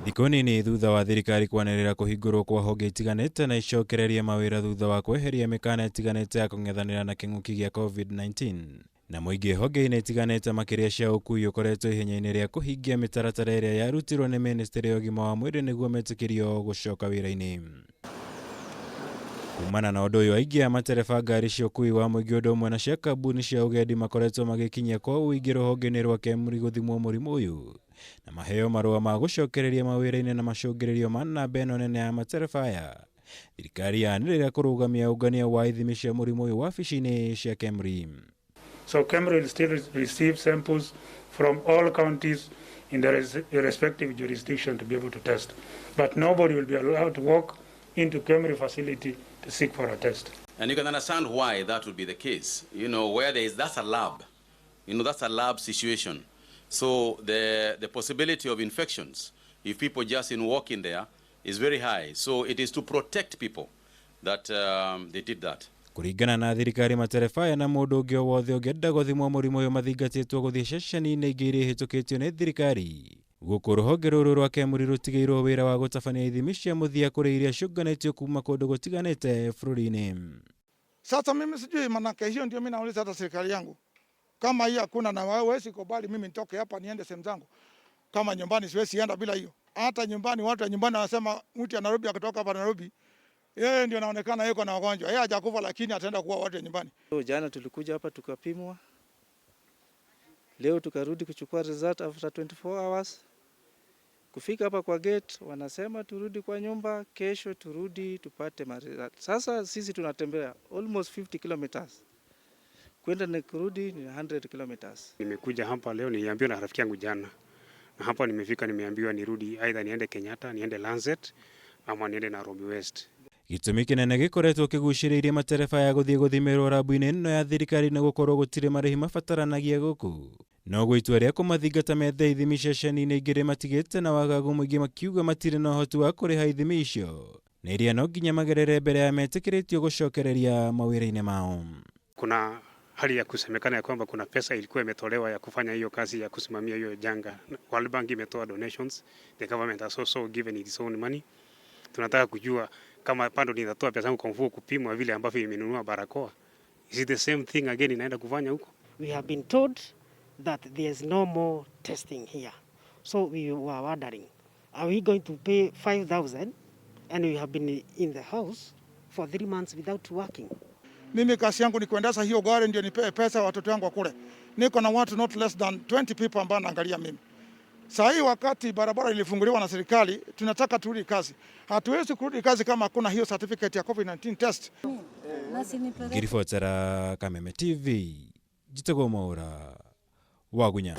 Thikũ nini thutha wa thirikari kwanĩrĩra kũhingũrwo kwa honge itiganĩte na icokererie mawĩra thutha wa kweheria mĩkana ĩtiganĩte ya kũng'ethanĩra na kĩng'ũki gĩa COVID-19 na mũingĩ honge-inĩ itiganĩte makĩria cia ũkui ũkoretwo ihenya-inĩ rĩa kũhingia mĩtaratara ĩrĩa yarutirwo nĩ mĩnĩstĩrĩ ya ũgima wa mwĩrĩ nĩguo metĩkĩrio gũcoka wĩra-inĩ. Kumana na ũndũ ũyũ, aingĩ a matereba ngari cia ũkui wa mũingĩ ũndũ ũmwe na cia kambuni cia ũgendi makoretwo magĩkinyia kwa ũingĩ rũhonge-inĩ rwa KEMRI gũthimwo mũrimũ ũyũ na maheo marũa ma gũcokereria mawĩra-inĩ na macũngĩrĩrio ma namba ĩno nene ya matereba aya. Thirikari yanĩrĩra kũrũgamia ũngania wa ithimi cia mũrimũ ũyũ wabici-inĩ cia KEMRI. So KEMRI will still receive samples from all counties in the respective jurisdiction to be able to test. But nobody will be allowed to walk into KEMRI facility to seek for a test. And you can understand why that would be the case. You know, where there is, that's a lab. You know, that's a lab situation. So the possibility of infections, if people just in walk in there, is very high. So it is to protect people that they did that. Kũringana na thirikari, matereba aya na mũndũ ũngĩ o wothe ũngĩenda gũthimwo mũrimũ ũyũ mathingatĩtwo gũthiĩ ceceni-inĩ ingĩ iria ihĩtũkĩtio nĩ thirikari. Gũkũ rũhonge rũrũ rwa KEMRI rũtigĩirwo wĩra wa gũtabania ithimi cia mũthia kũrĩ iria ciũnganĩtio kuma kũndũ gũtiganĩte bũrũri-inĩ. Sasa mimi sijui, manake hiyo ndio mimi nauliza hata serikali yangu, kama hiyo hakuna na wawezi kubali mimi nitoke hapa niende sehemu zangu, kama nyumbani siwezi enda bila hiyo. Hata nyumbani, watu wa nyumbani wanasema mtu ya Nairobi akitoka hapa Nairobi, yeye ndio anaonekana yuko na wagonjwa, yeye hajakufa lakini ataenda kuua watu wa nyumbani. Jana tulikuja hapa tukapimwa, leo tukarudi kuchukua result after 24 hours. Kufika hapa kwa gate wanasema turudi kwa nyumba, kesho turudi tupate result. Sasa sisi tunatembea almost 50 kilometers kwenda na kurudi ni 100 kilometers. Nimekuja hapa leo, niliambiwa na rafiki yangu jana, na hapa nimefika, nimeambiwa nirudi, aidha niende Kenyatta, niende Lancet ama niende Nairobi West. Gĩtũmi kĩnene gĩkoretwo kĩgucĩrĩirie matereba ya gũthiĩ gũthimĩrwo rabu-inĩ ĩno ya thirikari nĩ gũkorwo gũtirĩ marĩhi mabataranagia gũkũ. No itua rĩa kũmathingata methe ithimi ceceni-inĩ ingĩ rĩmatigĩte na wagagu mũingĩ, makiuga matirĩ na ũhoti wa kũrĩha ithimi icio na iria no nginya magerere mbere ya metĩkĩrĩtio gũcokereria mawĩra-inĩ mao. Kuna hali ya kusemekana ya kwamba kuna pesa ilikuwa imetolewa ya kufanya hiyo kazi ya kusimamia hiyo janga. World Bank imetoa donations, the government has also given its own money. Tunataka kujua kama bado nitatoa pesa yangu kwa mfuko kupimwa vile ambavyo imenunua barakoa. Is it the same thing again inaenda kufanya huko? We have been told that there is no more testing here. So we were wondering, are we going to pay 5,000 and we have been in the house for 3 months without working? Mimi kazi yangu ni kuendesha hiyo gari ndio nipewe pesa watoto wangu wakule. Niko na watu not less than 20 people ambao naangalia mimi. Saa hii wakati barabara ilifunguliwa na serikali, tunataka turudi kazi. Hatuwezi kurudi kazi kama hakuna hiyo certificate ya COVID-19 test. Ngiribotera Kameme TV, njĩtagwo Mwaũra Wagunya.